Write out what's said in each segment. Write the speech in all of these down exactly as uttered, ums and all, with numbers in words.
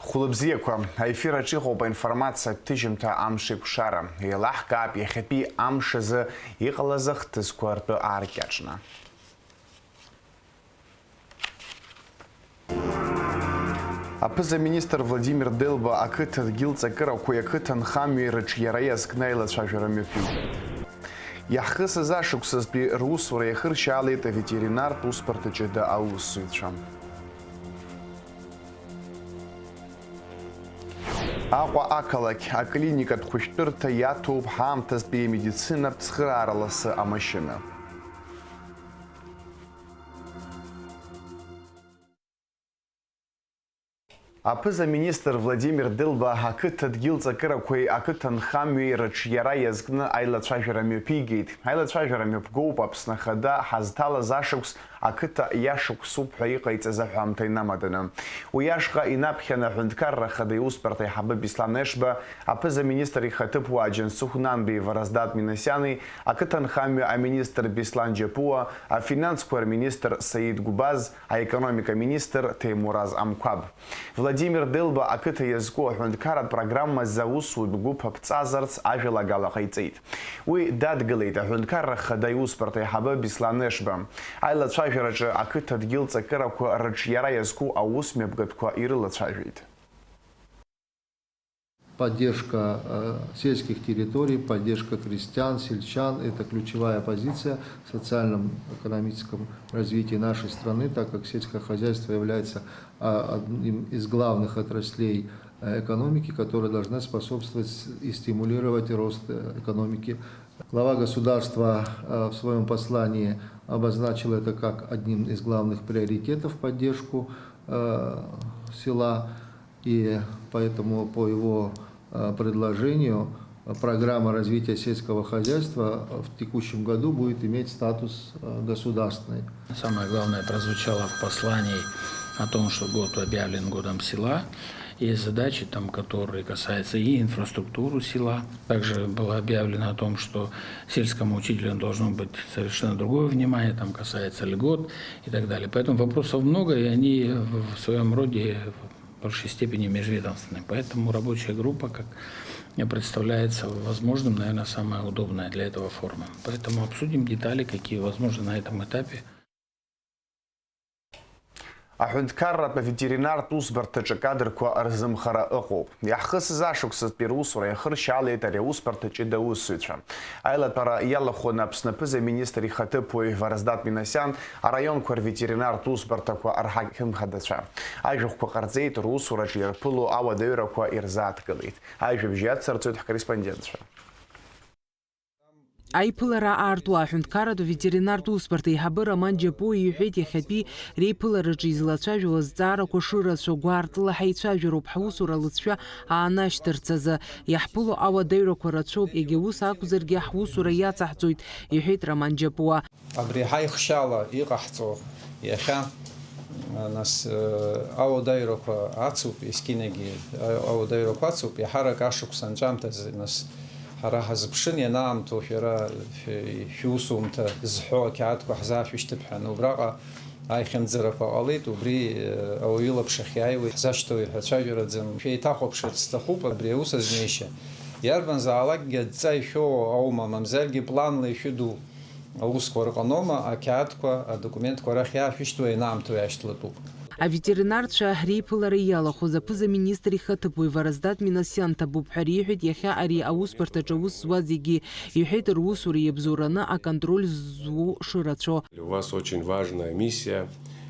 Хәлыбзиақәа, аефир аҿы иҟоуп аинформациатә ҭыжьымҭа Амшеикәшара. Еилаҳкаап иахьатәи амш азы иҟалаз ахҭысқәа ртәы ааркьаҿны. Аԥыза-министр Владимир Делба ақыҭа дгьыл ҵакырақәеи ақыҭа нхамҩеи рыҿиара иазкны аилацәажәара мҩаԥигеит. Иаҳхысыз ашықәсазтәи русура иахыршьаалеит аветеринартә усбарҭа ҷыда аусзуҩцәа. Аҟәа ақалақь аклиникатә хәышәтәырҭа иаҭәоуп ҳаамҭазтәи амедицинатә цхыраара ласы амашьына. Аԥыза-министр Владимир Делба ақыҭа дгьыл ҵакырақәеи ақыҭа нхамҩеи рыҿиара иазкны аилацәажәара мҩаԥигеит. Аилацәажәара мҩаԥгоуп Аԥсны Ахада ҳазҭалаз ашықәс ақыҭа иашықәсуп ҳәа иҟаиҵаз аҳәамҭа инамаданы. Уи ашҟа инаԥхьаны аҳәынҭқарра Ахада иусбарҭа аиҳабы Беслан Ешба, аԥыза-министр ихаҭыԥуаа Џьансыхә Нанбеи Вараздат Минасиани, ақыҭанхамҩа аминистр Беслан Џьапуа, афинансқәа рминистр Саид Гәбаз, аекономика министр Ҭемураз Амқәаб. Владимир Делба ақыҭа иазку аҳәынҭқарратә программа азы аусутә гәыԥ аԥҵазарц ажәалагала ҟаиҵеит. Уи дадгылеит аҳәынҭқарра Ахада иусбарҭа аиҳабы Беслан Ешба. Аилацәажәараҿы ақыҭа дгьыл ҵакырақәа рыҿиара иазку аус мҩаԥгатәқәа ирылацәажәеит. Поддержка э, сельских территорий, поддержка крестьян, сельчан — это ключевая позиция в социальном, экономическом развитии нашей страны, так как сельское хозяйство является а, одним из главных отраслей э, экономики, которые должны способствовать и стимулировать рост э, экономики. Глава государства э, в своем послании обозначил это как одним из главных приоритетов поддержку э, села, и поэтому по его э, предложению программа развития сельского хозяйства в текущем году будет иметь статус э, государственной. Самое главное прозвучало в послании о том, что год объявлен годом села. Есть задачи, там, которые касаются и инфраструктуру села. Также было объявлено о том, что сельскому учителю должно быть совершенно другое внимание, там касается льгот и так далее. Поэтому вопросов много, и они в своем роде в большей степени межведомственны. Поэтому рабочая группа, как мне представляется, возможным, наверное, самая удобная для этого форма. Поэтому обсудим детали, какие возможны на этом этапе. Аҳәынҭқарратә аветеринартә усбарҭаҿы акадрқәа рзымхара ыҟоуп. Иаҳхысыз ашықәсазтәи русура иахыршьаалеит ари аусбарҭа ҷыда аусзуҩцәа. Аилатәара иалахәын Аԥсны аԥыза-министр ихаҭыԥуаҩ Вараздат Минасиан, араионқәа рветеринартә усбарҭақәа рҳақьымхадацәа. Ажәахәқәа ҟарҵеит русураҿы иарԥыло ауадаҩрақәа ирзааҭгылеит. Ажәабжь иацырҵоит ҳкорреспондентцәа. Аиԥылара аартуа аҳәынҭқарратә ветеринартә усбарҭа аиҳабы Роман Џьапуа иҳәеит, иахьатәи реиԥылараҿы излацәажәо азҵаарақәа шырацәоу гәаартыла ҳаицәажәароуп ҳусура алыҵшәа аанашьҭырц азы. Иаҳԥыло ауадаҩрақәа рацәоуп, егьа ус акәзаргьы ҳусура иацаҳҵоит, иҳәеит Роман Џьапуа. Абри ҳаихшьала иҟаҳҵо иахьа, нас, ауадаҩрақәа ацуп, есқьынагьы ауадаҩрақәа ацуп, иаҳарак ашықәс анҵәамҭазы, нас, ҳара ҳазыԥшын, ианаамҭоу шәара шәусумҭа зҳәо ақьаадқәа ҳзаашәышьҭып ҳәа. Убраҟа аихьымӡарақәа ҟалеит, убри ауаҩы илаԥш ахьиааиуа ҳзашьҭоу иҳәа цәажәараӡам. Шәеиҭахәаԥшырц сҭахуп абри аус азнеишьа. Иарбанзаалакгьы адҵа ишәоу аума, мамзаргьы планла ишәыду аусқәа рҟанома, ақьаадқәа, адокументқәа арахь иаашәышьҭуа ианаамҭоу иаашьҭлатәуп. Аветеринарцәа реиԥылара иалахәыз аԥыза-министр ихаҭыԥуаҩ Вараздат Минасиан ҭабуп ҳәа риҳәеит иахьа ари аусбарҭаҿы аус зуа зегьы, иҳәеит русура иабзоураны аконтроль зуоу шырацәоу. У вас очень важная миссия.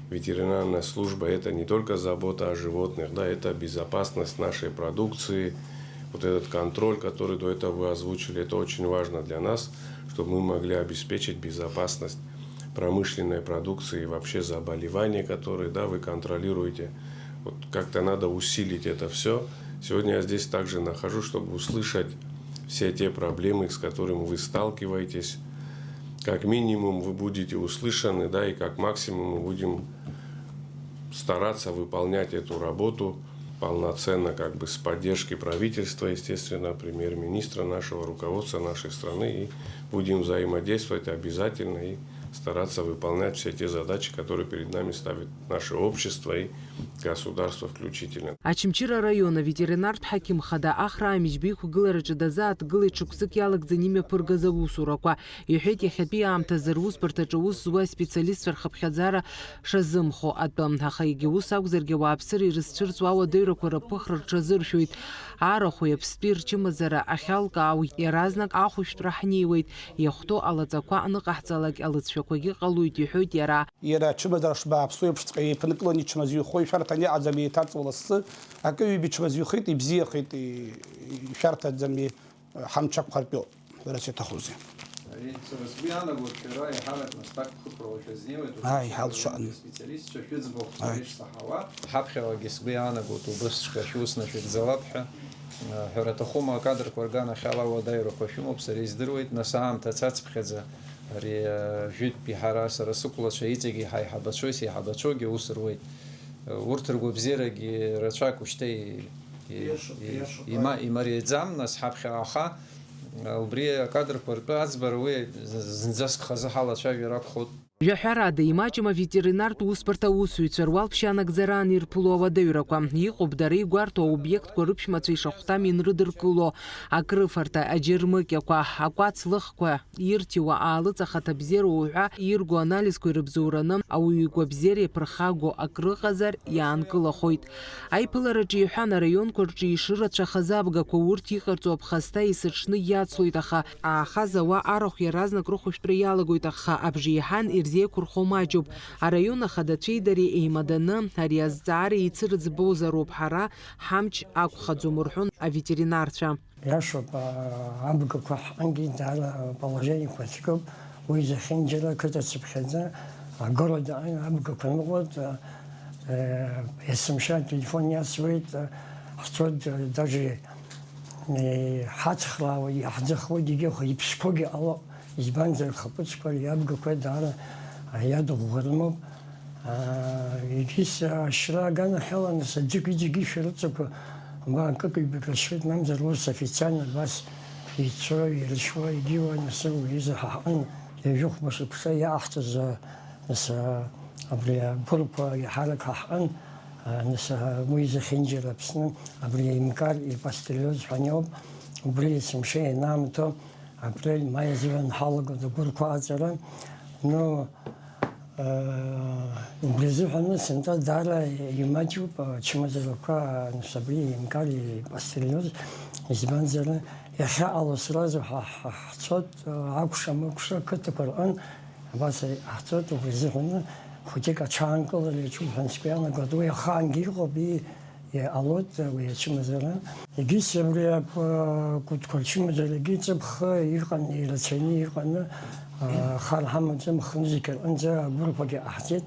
Ветеринарная служба — это не только забота о животных, да, это безопасность нашей продукции. Вот этот контроль, который до этого вы озвучили, это очень важно для нас, чтобы мы могли обеспечить безопасность промышленной продукции и вообще заболевания, которые, да, вы контролируете. Вот как-то надо усилить это все. Сегодня я здесь также нахожусь, чтобы услышать все те проблемы, с которыми вы сталкиваетесь. Как минимум вы будете услышаны, да, и как максимум мы будем стараться выполнять эту работу полноценно, как бы с поддержки правительства, естественно, премьер-министра, нашего руководства, нашей страны, и будем взаимодействовать обязательно и Стараться выполнять все те задачи, которые перед нами ставит наше общество и государство включительно. Очамчыра араион аветеринартә ҳақьым хада Ахра Амиџьба иқәгылараҿы дазааҭгылеит шықәсык иалагӡаны имҩаԥыргаз аусурақәа. Иҳәеит, иахьатәи аамҭазы русбарҭаҿы аус зуа аспециалистцәа рхыԥхьаӡара шазымхо атәы. Аха егьа ус акәзаргьы, ауааԥсыра ирызцәырҵуа ауадаҩрақәа рыԥыхра рҽазыршәоит. Арахәи аԥстәи рчымазара ахьалкаау иаразнак ахәышәтәра ҳнеиуеит. Иахәҭоу алаҵақәа аныҟаҳҵалак, алыҵшәақәагьы ҟалоит, иҳәоит иара. Иара ачымазара шбааԥсу еиԥшҵәҟьа еиԥныклон, ичмазаҩхо ишәарҭан иҟаӡам, еиҭарҵуа лассы, акы-ҩба ичмазаҩхеит, ибзиахеит, ишәарҭаӡам, ҳамч ақәхартәиоуп, ҳәарас иаҭахузеи. Ари сара сгәы иаанагоит, шәара еиҳарак насҭак хыԥрала шәазнеиуеит, Ааи, ҳалшаҟны. Специалистцәа шәыӡбахә Ааи. Ҳәа ишсаҳауа. Ҳаԥхьалагьы сгәы иаанагоит, убасҵәҟьа шәус нашәыгӡалап ҳәа. Ҳәара аҭахума, акадрқәа рганахьала ауадаҩрақәа шәымоуп, сара издыруеит, нас аамҭа цацԥхьаӡа ари ажәытәтәи ҳара, сара сықәлацәа иҵегьы ҳаиҳабацәои сеиҳабацәоугьы аус руеит. Урҭ ргәабзиарагьы рацәак ушьҭа и-, и-, Иашоуп, и-, иашоуп, има-, ааи. Имариаӡам, нас ҳаԥхьаҟа убри акадрқәа ртәы аӡбара уи зынӡаск хазы ҳалацәажәар акәхоит. Жәаҳәарада, имаҷым аветеринартә усбарҭа аусзуҩцәа руалԥшьа анагӡара анирԥыло ауадаҩрақәа. Иҟоуп дара игәарҭо аобиектқәа рыԥшәмацәа ишахәҭам инрыдыркыло, акрыфарҭа, аџьармыкьақәа, акәац лыхқәа ирҭиуа, аалыҵ ахаҭабзиара уҳәа ирго анализқәа ирыбзоураны ауаҩы игәабзиара иаԥырхагоу акрыҟазар, иаанкылахоит. Аиԥылараҿы иҳәан, араионқәа рҿы ишырацәахаз абгақәа, урҭ иҟарҵо аԥхасҭа есыҽны иацлоит, аха ааха зауа арахә иаразнак рыхәышәтәра иалагоит, аха абжеиҳан ирзеиқәырхо маҷуп. Араион ахадацәеи дареи еимаданы ари азҵаара еицырӡбозароуп, ҳара ҳамч ақәхаӡом, рҳәон аветеринарцәа. Иашоуп, а, абгақәа ҳҟынгьы даара положениеқәа цәгьоуп. Уи зехьынџьара ақыҭа цыԥхьаӡа, агородаҟны абгақәа ныҟәоит, а, э, есымша ателефон иасуеит, а, ҳцоит, а, даже, э, ҳацхраауеит, иаҳӡахуеит, егьи иԥсқәагьы ҟалап, избанзар, рхаԥыцқәа, абгақәа даара, а, иадыӷәӷәа рымоуп. Егьыс ашьра аганахьала, нас, аӡык-ҩыџьагьы ишәарыцақәа, ма акык-ҩбак рацәоуп, мамзар ус официально абас ицо, иршьуа, егьиуа, нас, уи изы ҳа ҳҟын ҩажәихәба шықәса иаҳҭаз, нас, абри агәырқәа иаҳарак ҳа ҳҟын, нас, уи зехьынџьара Аԥсны абри аинкар ипостылиоз ҳәа иоуп, убри есымша ианаамҭоу апрель, маи азы ианҳалагоз агәырқәа аҵара, ну, Убри азыҳәан сынтәа даара имаҷуп ачымазарақәа, нас, абри аинкар ипостылиоз, избанзар, иахьаҟало сразу ҳа, ҳа, ҳцоит, акәша-мыкәша ақыҭақәа рҟын, абас ҳцоит, убри азыҳәан хәыҷык аҽаанкылара иаҿуп ҳәа сгәы иаанагоит, уи ахаангьы иҟоуп, и-, Иҟалоит уи ачымазара. Егьыс абри акәытқәа рчымазарагьы ҵыԥх иҟан, ирацәаҩны иҟан, а, хар ҳамаӡам, хынзқь рҟынӡа агәырқәагьы ҟаҳҵеит,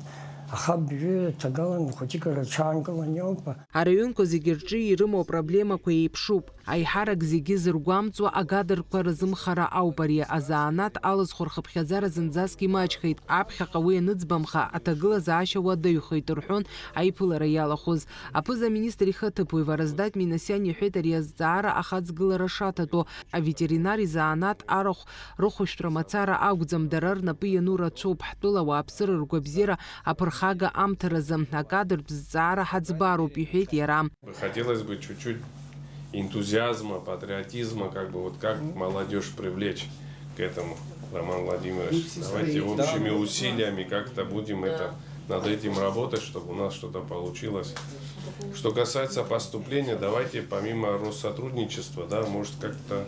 аха абжьы ҭагалан хәыҷык рыҽаанкылан иоуп. Араионқәа зегьы рҿы ирымоу апроблемақәа еиԥшуп. Аиҳарак зегьы зыргәамҵуа акадрқәа рзымхара ауп ари. Азанааҭ алызхуа рхыԥхьаӡара зынӡаск имаҷхеит, аԥхьаҟа уи аныӡбамха, аҭагылазаашьа уадаҩхеит, рҳәон аиԥылара иалахәыз. Аԥыза-министр ихаҭыԥуаҩ Вараздат Минасиан иҳәеит ари азҵаара ахаҵгылара шаҭатәу. Аветеринар изанааҭ арахә рыхәышәтәра мацара акәӡам, дара рнапы иану рацәоуп, ҳтәыла ауааԥсыра ргәабзиара аԥырхага амҭаразы акадртә зҵаара ҳаӡбароуп, иҳәеит иара. Хотелось бы чуть-чуть энтузиазма, патриотизма, как бы вот как молодежь привлечь к этому, Роман Владимирович. Давайте общими усилиями как-то будем это, над этим работать, чтобы у нас что-то получилось. Что касается поступления, давайте помимо Россотрудничества, да, может, как-то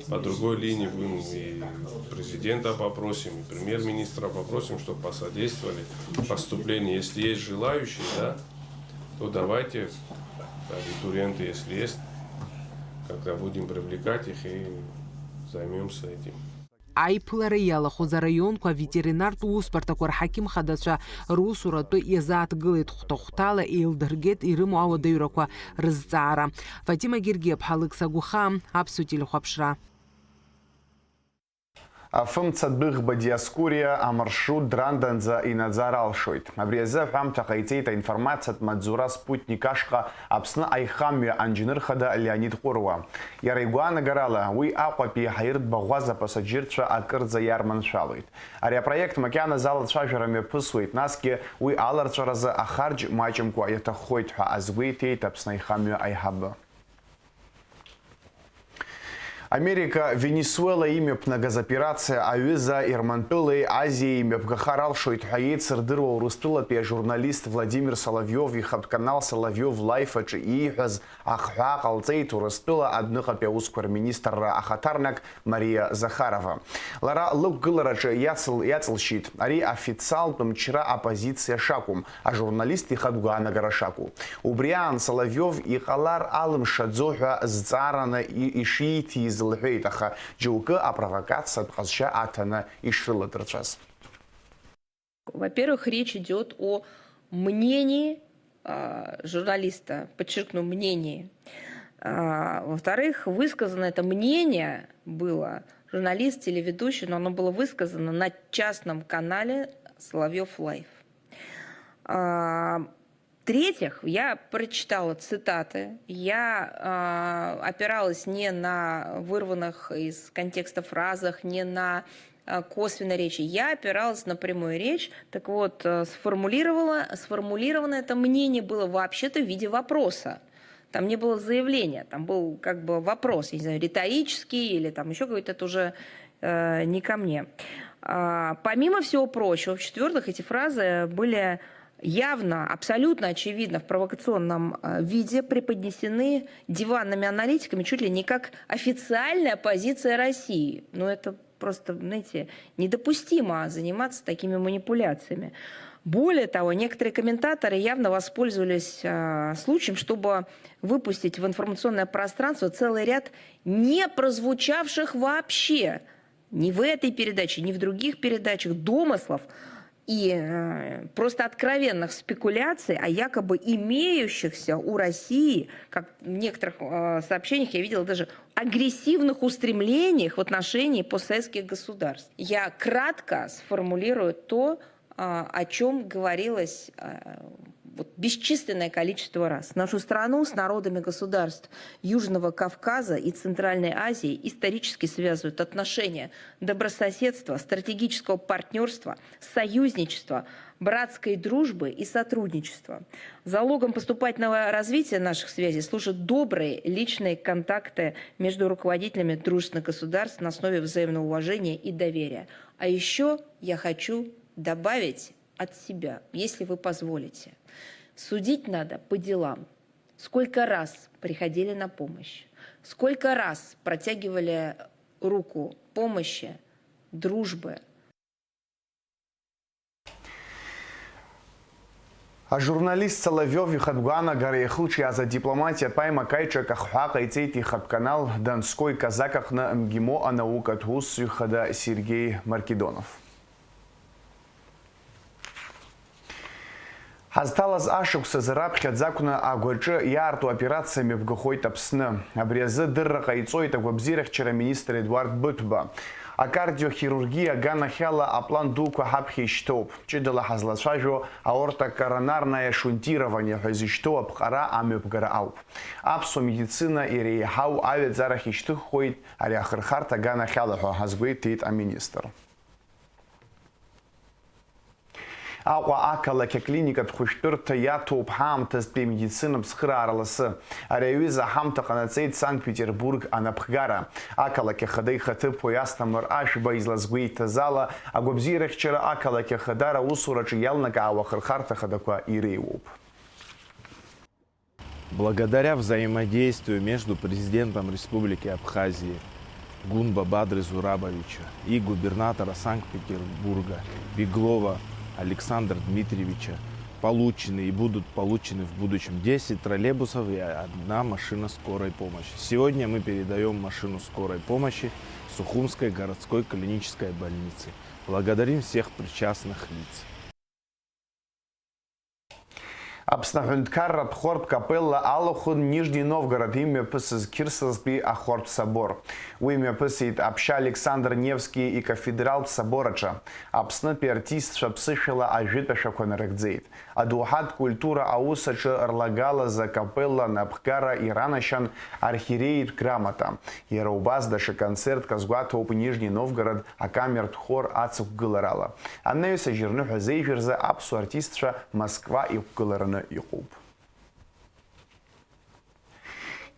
по другой линии будем и президента попросим, и премьер-министра попросим, чтобы посодействовали поступлению. Если есть желающие, да, то давайте, абитуриенты, если есть, как-то будем привлекать их и займемся этим. Аиԥылара иалахәыз араионқәа аветеринартә усбарҭақәа рҳақьым хадацәа русуратәы иазааҭгылеит, хәҭа-хәҭала еилдыргеит ирымоу ауадаҩрақәа рызҵаара. Фатима Гергиаԥҳа, Алықьса Гәыхаа, Аԥсуа телехәаԥшра. Афымца адәыӷба Диоскуриа амаршрут Дранданӡа инаӡар алшоит. Абри азы аҳәамҭа ҟаиҵеит аинформациатә маҵзура Спутник ашҟа Аԥсны аихамҩа анџьнырхада Леонид Ҟәыруа. Иара игәаанагарала, уи Аҟәатәи иаҳа ирҭбаӷәаз апасаџьырцәа акырӡа иарманшәалоит. Ари апроект макьаназы алацәажәара мҩаԥысуеит, насгьы уи аларҵәаразы ахарџь маҷымкәа иаҭаххоит ҳәа азгәеиҭеит Аԥсны аихамҩа аиҳабы. Америка Венесуела имҩаԥнагаз операциа аҩыза Ермантәылеи Азиеи имҩаԥгахар алшоит ҳәа еицырдыруа Урыстәылатәи ажурналист Владимир Соловиов ихатә канал Соловиов Лайф аҿы ииҳәаз ахҳәаа ҟалҵеит Урыстәыла адәныҟатәи аусқәа рминистрра ахаҭарнак Мариа Захарова. Лара лықәгылараҿы иацл-, иаҵылшьит ари официалтә мчра оппозициа шакәым, ажурналист ихатә гәаанагара шакәу. Убри аан Соловиов иҟалар алымшаӡо ҳәа зҵаараны и-, ишииҭиз лҳәеит, аха џьоукы апровокациатә ҟазшьа аҭаны ишрыладырҵәаз. Во-первых, речь идёт о мнении, а, журналиста. Подчеркну, мнении. А, во-вторых, высказано это мнение было, журналист, телеведущий, но оно было высказано на частном канале Соловьёв Лайф. А, в-третьих, я прочитала цитаты, я, а, опиралась не на вырванных из контекста фразах, не на, а, косвенной речи. Я опиралась на прямую речь. Так вот, э, сформулировала, сформулировано это мнение было вообще-то в виде вопроса. Там не было заявления, там был как бы вопрос, я не знаю, риторический или там ещё какой-то, это уже, э, не ко мне. А, помимо всего прочего, в-четвёртых, эти фразы были явно, абсолютно очевидно в провокационном, э, виде преподнесены диванными аналитиками чуть ли не как официальная позиция России. Ну, это просто, знаете, недопустимо заниматься такими манипуляциями. Более того, некоторые комментаторы явно воспользовались, э, случаем, чтобы выпустить в информационное пространство целый ряд не прозвучавших вообще ни в этой передаче, ни в других передачах домыслов и, э, просто откровенных спекуляций о якобы имеющихся у России, как в некоторых, э, сообщениях я видела, даже агрессивных устремлениях в отношении постсоветских государств. Я кратко сформулирую то, а, о чём говорилось, а, вот бесчисленное количество раз. Нашу страну с народами государств Южного Кавказа и Центральной Азии исторически связывают отношения добрососедства, стратегического партнёрства, союзничества, братской дружбы и сотрудничества. Залогом поступательного развития наших связей служат добрые личные контакты между руководителями дружественных государств на основе взаимного уважения и доверия. А ещё я хочу добавить от себя, если вы позволите. Судить надо по делам. Сколько раз приходили на помощь, сколько раз протягивали руку помощи, дружбы. Ажурналист Соловиов ихатә гәаанагара иахылҿиааз адипломатиатә аимак аиҿак ахҳәаа ҟаиҵеит ихатә канал Донской казак аҟны МГИМО анаукатә усзуҩ хада Сергеи Маркедонов. Ҳазҭалаз ашықәсазы раԥхьаӡа акәны агәаҿы иаарту аоперациа мҩаԥгахоит Аԥсны. Абри азы дырра ҟаиҵоит агәабзиарахьчара аминистр Едуард Быҭәба. Акардиохирургиа аганахьала аплан дуқәа ҳаԥхьа ишьҭоуп. Ҷыдала ҳазлацәажәо аортокоронарное шунтирование ҳәа изышьҭоу аԥҟара амҩаԥгара ауп. Аԥсуа медицина иреиҳау аҩаӡарахь ишьҭыххоит ари ахырхарҭа аганахьала ҳәа ҳазгәеиҭеит аминистр. Аҟәа ақалақь аклиникатә хәышәтәырҭа иаҭәоуп ҳаамҭазтәи амедицинатә цхыраара ласы. Ари аҩыза аҳамҭа ҟанаҵеит Санкт-Петербург анапхгара. Ақалақь ахада ихаҭыԥуаҩ Асҭамыр Ашәба излазгәеиҭаз ала, агәабзиарахьчара ақалақь ахадара аусураҿы иалнакаауа ахырхарҭа хадақәа иреиуоуп. Благодаря взаимодействию между президентом Республики Абхазии Гунба Бадры Зурабовича и губернатора Санкт-Петербурга Беглова Александра Дмитриевича получены и будут получены в будущем десять троллейбусов и одна машина скорой помощи. Сегодня мы передаём машину скорой помощи Сухумской городской клинической больницы. Благодарим всех причастных лиц. Аԥсны аҳәынҭқарратә хортә капелла алахәын Нижни Новгород имҩаԥысыз Қьырсазтәи ахортә собор. Уи мҩаԥысит Аԥшьа Александр Невски икафедралтә собор аҿы. Аԥснытәи артистцәа ԥсышәала ажәытә ашәақәа нарыгӡеит. Адоуҳатә культура аус аҿы рлагалазы акапелла анапхгара иранашьан архиереитә грамота. Иара убас даҽа концертк азгәаҭоуп Нижни Новгород акамертә хор ацықәгыларала. Анаҩс ажьырныҳәа зеижә рзы аԥсуа артистцәа Москва иқәгылараны иҟоуп.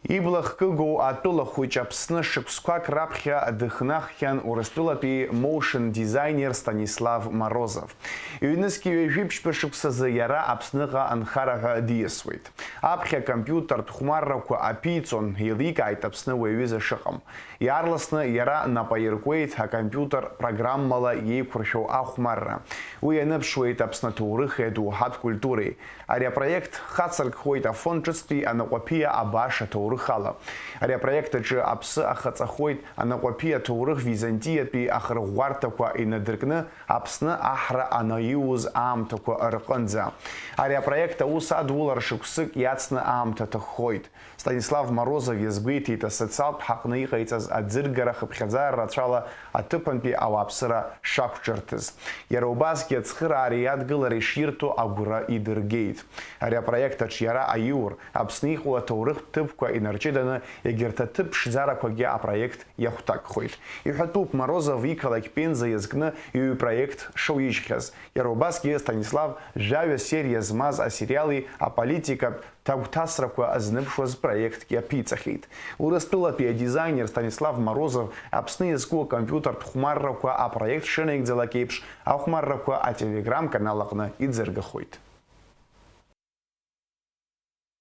Ибла хкыгоу атәыла хәыҷ Аԥсны шықәсқәак раԥхьа дыхнаххьан Урыстәылатәи моушн дизайнер Станислав Морозов. Ҩнызқьи ҩажәи ԥшьба шықәсазы иара Аԥсныҟа анхара ҳәа диасуеит. Аԥхьа акомпиутертә хәмаррақәа аԥиҵон, еиликааит Аԥсны уи аҩыза шыҟам. Иаарласны иара нап аиркуеит акомпиутер программала иеиқәыршәоу ахәмарра. Уи ианыԥшуеит Аԥсны аҭоурыхи адоуҳатә культуреи. Ари апроект хацыркхоит Афон ҿыцтәи анаҟәаԥиа абааш аҭоурых ала. Ари апроект аҿы аԥсы ахаҵахоит анаҟәаԥиа аҭоурых Византиатәи ахырӷәӷәарҭақәа инадыркны Аԥсны аҳра анаиуз аамҭақәа рҟынӡа. Ари апроект аус адулара шықәсык иацны аамҭа ҭаххоит. Станислав Морозов иазгәеиҭеит асоциалтә ҳаҟны иҟаиҵаз аӡыргара хыԥхьаӡара рацәала аҭыԥантәи ауааԥсыра шақәҿырҭыз. Иара убасгьы ацхыраареи адгылареи ширҭо агәра идыргеит. Ари апроект аҿы иара аиур, Аԥсны иҟоу аҭоурыхтә ҭыԥқәа инарҷыданы егьырҭ аҭыԥ ԥшӡарақәагьы апроект иахәҭакхоит. Иҳәатәуп, Морозов иқалақь Пенза иазкны ҩ-проект шоуижьхьаз. Иара убасгьы Станислав жәаҩа сериа змаз асериали аполитикатә ҭагәҭасрақәа азныԥшуаз проектк иаԥиҵахьеит. Урыстәылатәи адизайнер Станислав Морозов Аԥсны иазку акомпиутертә хәмаррақәа апроект шынаигӡалак еиԥш, ахәмаррақәа ателеграм-канал аҟны иӡыргахоит.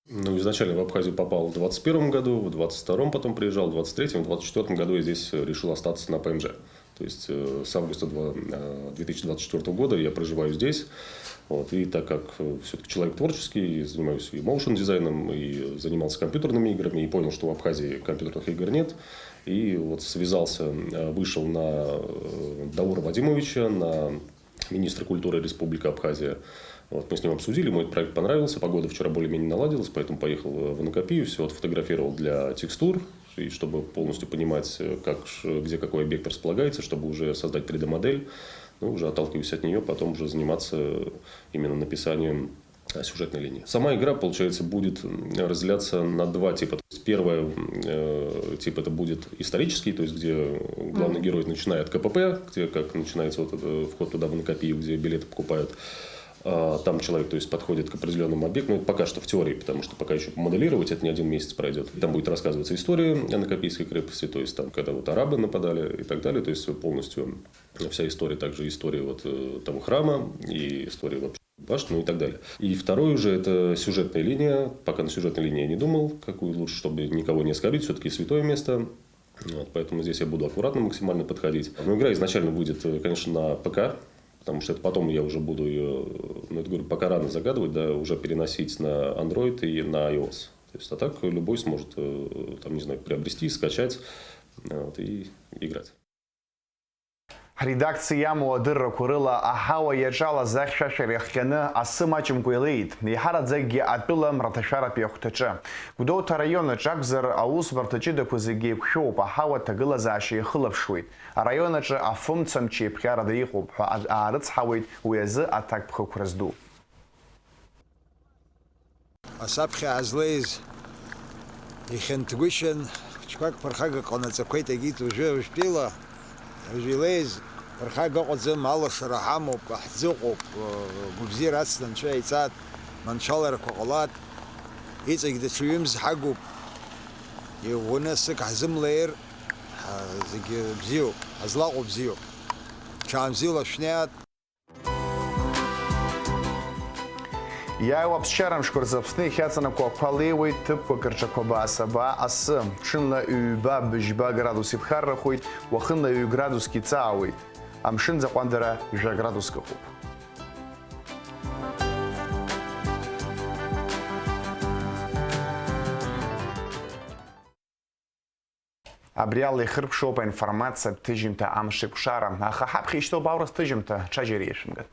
Ну, изначально в Абхазию попал в двадцать первом году, в двадцать втором потом приезжал, в двадцать третьем, в двадцать четвёртом году я здесь, э, решил остаться на П М Ж. То есть, э, с августа два, э, две тысячи двадцать четвёртого года я проживаю здесь. Вот, и так как, э, всё-таки человек творческий, занимаюсь и моушн-дизайном, и занимался компьютерными играми, и понял, что в Абхазии компьютерных игр нет. И вот связался, э, вышел на, э, Даура Вадимовича, на министра культуры Республики Абхазия. Вот, мы с ним обсудили, ему этот проект понравился, погода вчера более-менее наладилась, поэтому поехал, э, в Анакопию, всё отфотографировал для текстур, и чтобы полностью понимать, э, как ш-, где какой объект располагается, чтобы уже создать три Д модель, ну, уже отталкиваясь от неё, потом уже заниматься, э, именно написанием, э, сюжетной линии. Сама игра, получается, будет, м, разделяться на два типа. То есть первое, м, э, тип это будет исторический, то есть где главный Мгм. герой, начиная от К П П, где как начинается вот этот, э, вход туда в Анакопию, где билеты покупают. А, там человек, то есть, подходит к определённому объекту, ну, это пока что в теории, потому что пока ещё моделировать это не один месяц пройдёт. Там будет рассказываться история Анакопийской крепости, то есть там, когда вот арабы нападали и так далее, то есть полностью вся история, также история вот, э, того храма и история вообще башни, ну и так далее. И второй уже это сюжетная линия. Пока на сюжетной линии я не думал, какую лучше, чтобы никого не оскорбить, всё-таки святое место. Вот, поэтому здесь я буду аккуратно максимально подходить. Но игра изначально выйдет, э, конечно, на П К, потому что это потом я уже буду её, ну, это, говорю, пока рано загадывать, да, уже переносить на Android и на I O S. То есть, а так любой сможет, э, там, не знаю, приобрести, скачать, э, вот, и играть. Ҳредакциа иамоу адыррақәа рыла аҳауа иаҿалаз ахьшәашәара иахҟьаны асы маҷымкәа илеит, еиҳараӡакгьы атәыла мраҭашәаратәи ахәҭаҿы. Гәдоуҭа араион аҿы акәзар, аусбарҭа ҷыдақәа зегьы еиқәшәоуп, аҳауа аҭагылазаашьа иахылаԥшуеит. Араион аҿы афымца мчеиԥҟьарада иҟоуп ҳәа аарыцҳауеит уи азы аҭакԥхықәра зду. Асаԥхьа аазлеиз ихьанҭгәышьан, хәыҷқәак ԥырхага ҟанаҵақәеит, егьит уажәы, уажәтәила, уажә илеиз ԥырхага ыҟаӡам, алашара ҳамоуп, ҳӡы ыҟоуп, гәабзиара ацны анцәа иҵаат, маншәаларақәа ҟалаат, иҵегь даҽа ҩымз ҳагуп, иӷәӷәаны асык ҳзымлеир, ҳа-, зегьы бзиоуп, ҳазлаҟоу бзиоуп. Ҽаанбзиала шәнеиаат. Иааиуа аԥсшьара мшқәа рзы Аԥсны иахьаҵанакуа ақәа леиуеит, ҭыԥқәак рҿы ақәабаа сабаа асы. Ҽынла ҩба, быжьба градус иԥхаррахоит, уахынла ҩ градусгьы иҵаауеит. Амшын заҟәандара жәа градуск ыҟоуп. Абри ала ихыркәшоуп аинформациатә ҭыжьымҭа амшеикәшара, аха ҳаԥхьа ишьҭоуп аурыс ҭыжьымҭа, ҽаџьара ишәымган.